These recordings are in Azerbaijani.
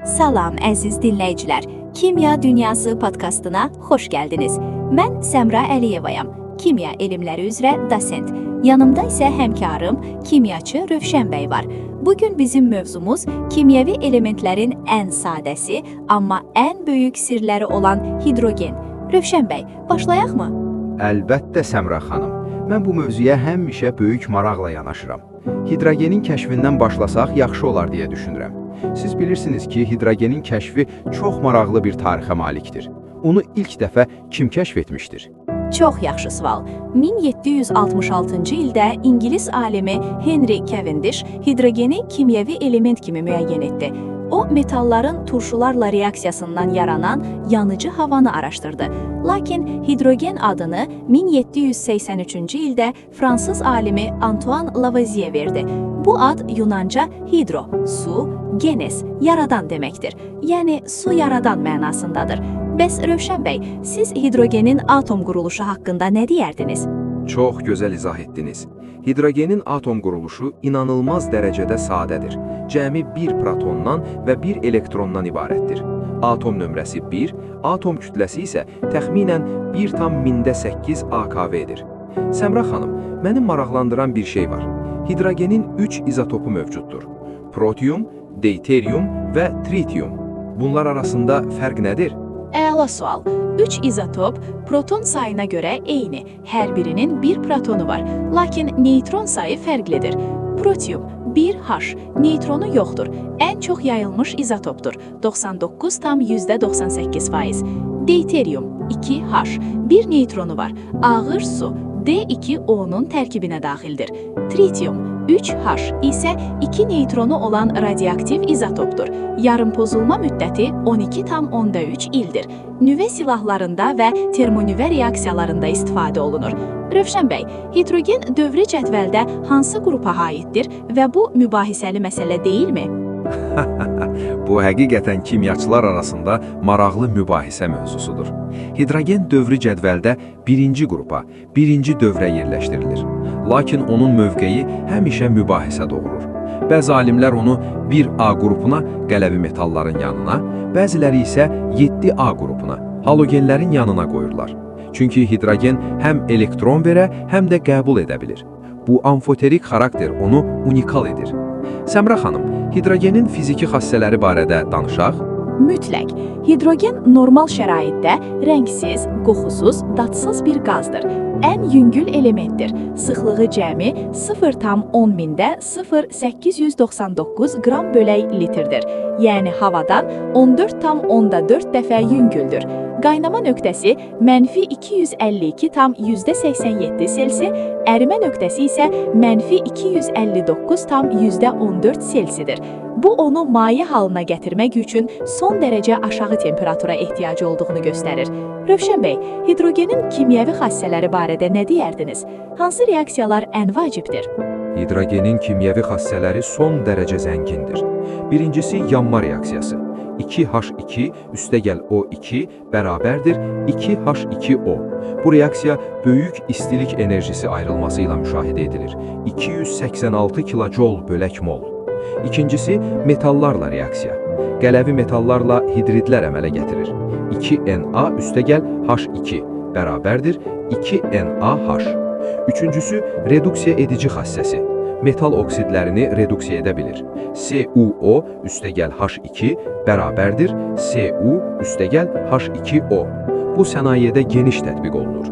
Salam əziz dinləyicilər. Kimya Dünyası podkastına xoş gəldiniz. Mən Səmra Əliyevayam. Kimya elmləri üzrə dosent. Yanımda isə həmkarım, kimyaçı Rövşən bəy var. Bu gün bizim mövzumuz kimyəvi elementlərin ən sadəsi, amma ən böyük sirləri olan hidrogen. Rövşən bəy, başlayaqmı? Əlbəttə, Səmra xanım. Mən bu mövzuya həmişə böyük maraqla yanaşıram. Hidrogenin kəşfindən başlasaq yaxşı olar deyə düşünürəm. Siz bilirsiniz ki, hidrogenin kəşfi çox maraqlı bir tarixə malikdir. Onu ilk dəfə kim kəşf etmişdir? Çox yaxşı sual. 1766-cı ildə ingilis alimi Henry Cavendish hidrogeni kimyəvi element kimi müəyyən etdi. O, metalların turşularla reaksiyasından yaranan yanıcı havanı araşdırdı. Lakin hidrogen adını 1783-cü ildə fransız alimi Antoine Lavoisier verdi. Bu ad Yunanca hidro, su, genes, yaradan deməkdir. Yəni su yaradan mənasındadır. Bəs Rövşən bəy, siz hidrogenin atom quruluşu haqqında nə deyərdiniz? Çox gözəl izah etdiniz. Hidrogenin atom quruluşu inanılmaz dərəcədə sadədir. Cəmi bir protondan və bir elektrondan ibarətdir. Atom nömrəsi 1, atom kütləsi isə təxminən 1,8 AKV-dir. Səmra xanım, məni maraqlandıran bir şey var. Hidrogenin 3 izotopu mövcuddur. Protium, deuterium və tritium. Bunlar arasında fərq nədir? Əla sual. 3 izotop proton sayına görə eyni. Hər birinin bir protonu var. Lakin neytron sayı fərqlidir. Protium 1H, neytronu yoxdur. Ən çox yayılmış izotopdur. 99,98%. Deuterium 2H, bir neytronu var. Ağır su D2O-nun tərkibinə daxildir. Tritium 3H isə 2 neytronu olan radioaktiv izotopdur. Yarımpozulma müddəti 12,3 ildir. Nüvə silahlarında və termonüvə reaksiyalarında istifadə olunur. Rövşən bəy, hidrogen dövrü cədvəldə hansı qrupa aiddir və bu mübahisəli məsələ deyilmi? Bu həqiqətən kimyaçılar arasında maraqlı mübahisə mövzusudur. Hidrogen dövrü cədvəldə birinci qrupa, birinci dövrə yerləşdirilir. Lakin onun mövqeyi həmişə mübahisə doğurur. Bəzi alimlər onu 1A qrupuna, qələvi metalların yanına, bəziləri isə 7A qrupuna, halogenlərin yanına qoyurlar. Çünki hidrogen həm elektron verə, həm də qəbul edə bilir. Bu amfoterik xarakter onu unikal edir. Səmra xanım, hidrogenin fiziki xassələri barədə danışaq. Mütləq. Hidrogen normal şəraitdə rəngsiz, qoxusuz, dadsız bir qazdır. Ən yüngül elementdir. Sıxlığı cəmi 0,0 899 qram bölək litrdir. Yəni havadan 14,4 dəfə yüngüldür. Qaynama nöqtəsi -252,87 Selsi, ərimə nöqtəsi isə -259,14 Selsidir. Bu onu maye halına gətirmək üçün son dərəcə aşağı temperatura ehtiyacı olduğunu göstərir. Rövşən bəy, hidrogenin kimyəvi xassələri barədə nə deyərdiniz? Hansı reaksiyalar ən vacibdir? Hidrogenin kimyəvi xassələri son dərəcə zəngindir. Birincisi yanma reaksiyası. 2H2 üstəgəl O2 bərabərdir 2H2O. Bu reaksiya böyük istilik enerjisi ayrılması ilə müşahidə edilir. 286 kilojol bölək mol. İkincisi metallarla reaksiya. Qələvi metallarla hidridlər əmələ gətirir. 2Na üstəgəl H2 bərabərdir 2NaH. Üçüncüsü reduksiya edici xassəsi. Metal oksidlərini reduksiya edə bilir. CuO üstəgəl H2 bərabərdir Cu üstəgəl H2O. Bu sənayedə geniş tətbiq olunur.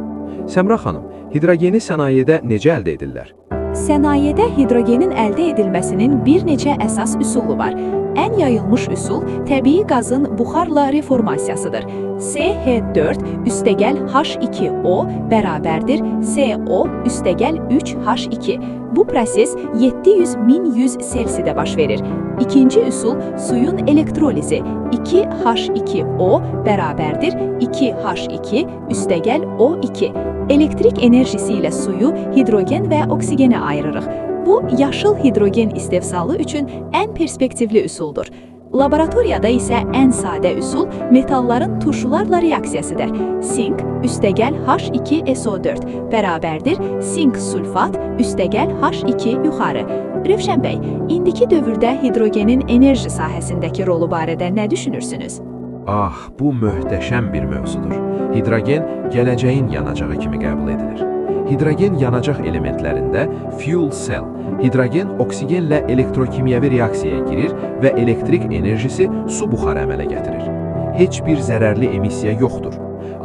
Səmra xanım, hidrogeni sənayedə necə əldə edirlər? Sənayedə hidrogenin əldə edilməsinin bir neçə əsas üsulu var. Ən yayılmış üsul təbii qazın buxarla reformasiyasıdır. CH4 üstəgəl H2O bərabərdir CO üstəgəl 3H2. Bu proses 700-1100 Selsidə baş verir. İkinci üsul suyun elektrolizi 2H2O bərabərdir 2H2 üstəgəl O2. Elektrik enerjisi ilə suyu hidrogen və oksigenə ayırırıq. Bu, yaşıl hidrogen istehsalı üçün ən perspektivli üsuldur. Laboratoriyada isə ən sadə üsul metalların turşularla reaksiyasıdır. Sink üstəgəl H2SO4 bərabərdir sink sulfat üstəgəl H2 yuxarı. Rövşən bəy, indiki dövrdə hidrogenin enerji sahəsindəki rolu barədə nə düşünürsünüz? Ah, bu möhtəşəm bir mövzudur. Hidrogen gələcəyin yanacağı kimi qəbul edilir. Hidrogen yanacaq elementlərində fuel cell, hidrogen oksigenlə elektrokimyəvi reaksiyaya girir və elektrik enerjisi su buxarı əmələ gətirir. Heç bir zərərli emissiya yoxdur.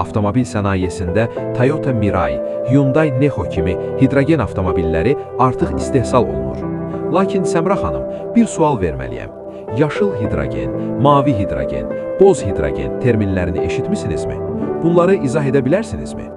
Avtomobil sənayesində Toyota Mirai, Hyundai Nexo kimi hidrogen avtomobilləri artıq istehsal olunur. Lakin Səmra xanım, bir sual verməliyəm. Yaşıl hidrogen, mavi hidrogen, boz hidrogen terminlərini eşitmisinizmi? Bunları izah edə bilərsinizmi?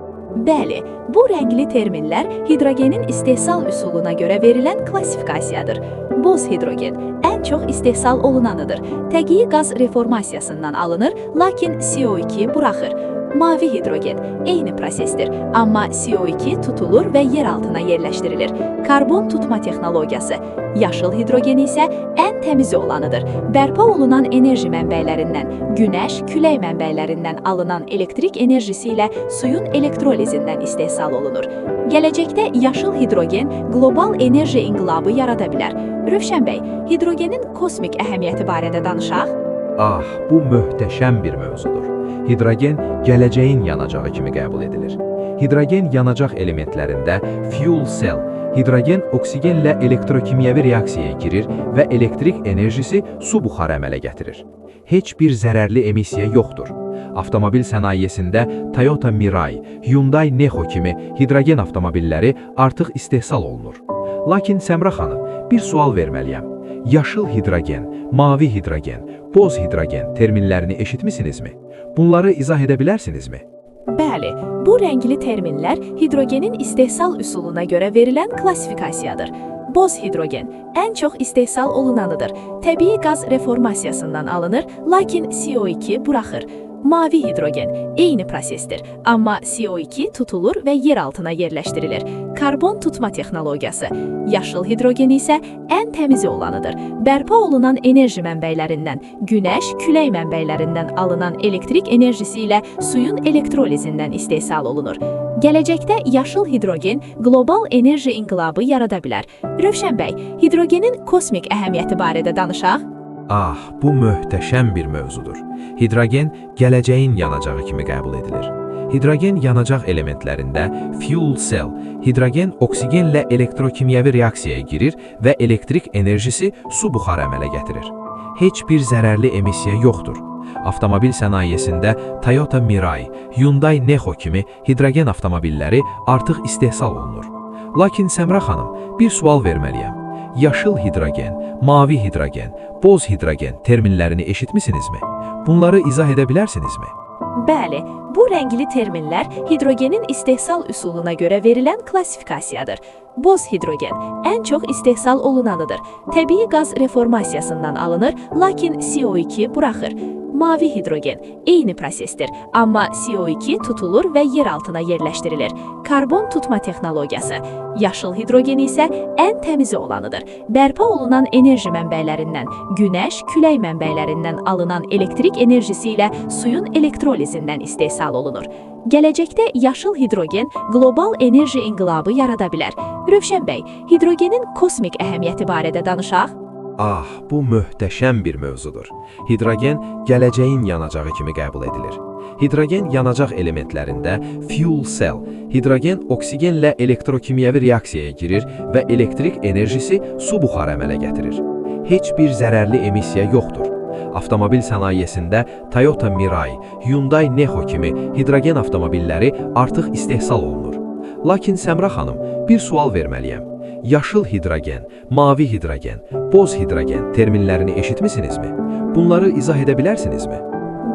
Bəli, bu rəngli terminlər hidrogenin istehsal üsuluna görə verilən klassifikasiyadır. Boz hidrogen ən çox istehsal olunanıdır. Təbii qaz reformasiyasından alınır, lakin CO2 buraxır. Mavi hidrogen eyni prosesdir, amma CO2 tutulur və yer altına yerləşdirilir. Karbon tutma texnologiyası. Yaşıl hidrogen isə ən təmizi olanıdır. Bərpa olunan enerji mənbələrindən, günəş, külək mənbələrindən alınan elektrik enerjisi ilə suyun elektrolizindən istehsal olunur. Gələcəkdə yaşıl hidrogen qlobal enerji inqilabı yarada bilər. Rövşən bəy, hidrogenin kosmik əhəmiyyəti barədə danışaq? Ah, bu möhtəşəm bir mövzudur. Hidrogen gələcəyin yanacağı kimi qəbul edilir. Hidrogen yanacaq elementlərində fuel cell, hidrogen oksigenlə elektrokimyəvi reaksiyaya girir və elektrik enerjisi su buxarı əmələ gətirir. Heç bir zərərli emissiya yoxdur. Avtomobil sənayesində Toyota Mirai, Hyundai Nexo kimi hidrogen avtomobilləri artıq istehsal olunur. Lakin Səmra xanım, bir sual verməliyəm. Yaşıl hidrogen, mavi hidrogen, boz hidrogen terminlərini eşitmisinizmi? Bunları izah edə bilərsinizmi? Bəli, bu rəngli terminlər hidrogenin istehsal üsuluna görə verilən klassifikasiyadır. Boz hidrogen ən çox istehsal olunanıdır. Təbii qaz reformasiyasından alınır, lakin CO2 buraxır. Mavi hidrogen eyni prosesdir, amma CO2 tutulur və yer altına yerləşdirilir. Karbon tutma texnologiyası. Yaşıl hidrogen isə ən təmizi olanıdır. Bərpa olunan enerji mənbələrindən, günəş, külək mənbələrindən alınan elektrik enerjisi ilə suyun elektrolizindən istehsal olunur. Gələcəkdə yaşıl hidrogen qlobal enerji inqilabı yarada bilər. Rövşən bəy, hidrogenin kosmik əhəmiyyəti barədə danışaq? Ah, bu möhtəşəm bir mövzudur. Hidrogen gələcəyin yanacağı kimi qəbul edilir. Hidrogen yanacaq elementlərində fuel cell, hidrogen oksigenlə elektrokimyəvi reaksiyaya girir və elektrik enerjisi su buxarı əmələ gətirir. Heç bir zərərli emissiya yoxdur. Avtomobil sənayesində Toyota Mirai, Hyundai Nexo kimi hidrogen avtomobilləri artıq istehsal olunur. Lakin Səmra xanım, bir sual verməliyəm. Yaşıl hidrogen, mavi hidrogen, boz hidrogen terminlərini eşitmisinizmi? Bunları izah edə bilərsinizmi? Bəli, bu rəngli terminlər hidrogenin istehsal üsuluna görə verilən klassifikasiyadır. Boz hidrogen ən çox istehsal olunanıdır. Təbii qaz reformasiyasından alınır, lakin CO2 buraxır. Mavi hidrogen eyni prosesdir, amma CO2 tutulur və yer altına yerləşdirilir. Karbon tutma texnologiyası. Yaşıl hidrogen isə ən təmizi olanıdır. Bərpa olunan enerji mənbələrindən, günəş, külək mənbələrindən alınan elektrik enerjisi ilə suyun elektrolizindən istehsal olunur. Gələcəkdə yaşıl hidrogen qlobal enerji inqilabı yarada bilər. Rövşən bəy, hidrogenin kosmik əhəmiyyəti barədə danışaq? Ah, bu möhtəşəm bir mövzudur. Hidrogen gələcəyin yanacağı kimi qəbul edilir. Hidrogen yanacaq elementlərində fuel cell, hidrogen oksigenlə elektrokimyəvi reaksiyaya girir və elektrik enerjisi su buxarı əmələ gətirir. Heç bir zərərli emissiya yoxdur. Avtomobil sənayesində Toyota Mirai, Hyundai Nexo kimi hidrogen avtomobilləri artıq istehsal olunur. Lakin Səmra xanım, bir sual verməliyəm. Yaşıl hidrogen, mavi hidrogen, boz hidrogen terminlərini eşitmisinizmi? Bunları izah edə bilərsinizmi?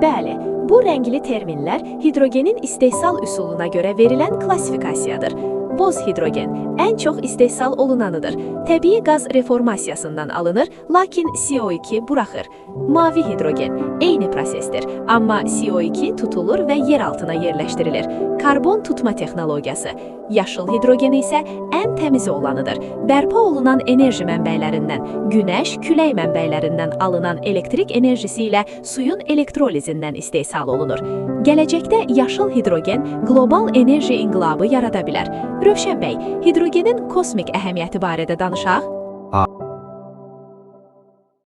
Bəli, bu rəngli terminlər hidrogenin istehsal üsuluna görə verilən klassifikasiyadır. Boz hidrogen ən çox istehsal olunanıdır. Təbii qaz reformasiyasından alınır, lakin CO2 buraxır. Mavi hidrogen eyni prosesdir, amma CO2 tutulur və yer altına yerləşdirilir. Karbon tutma texnologiyası. Yaşıl hidrogen isə ən təmizi olanıdır. Bərpa olunan enerji mənbələrindən, günəş, külək mənbələrindən alınan elektrik enerjisi ilə suyun elektrolizindən istehsal olunur. Gələcəkdə yaşıl hidrogen qlobal enerji inqilabı yarada bilər. Rövşən bəy, hidrogenin kosmik əhəmiyyəti barədə danışaq.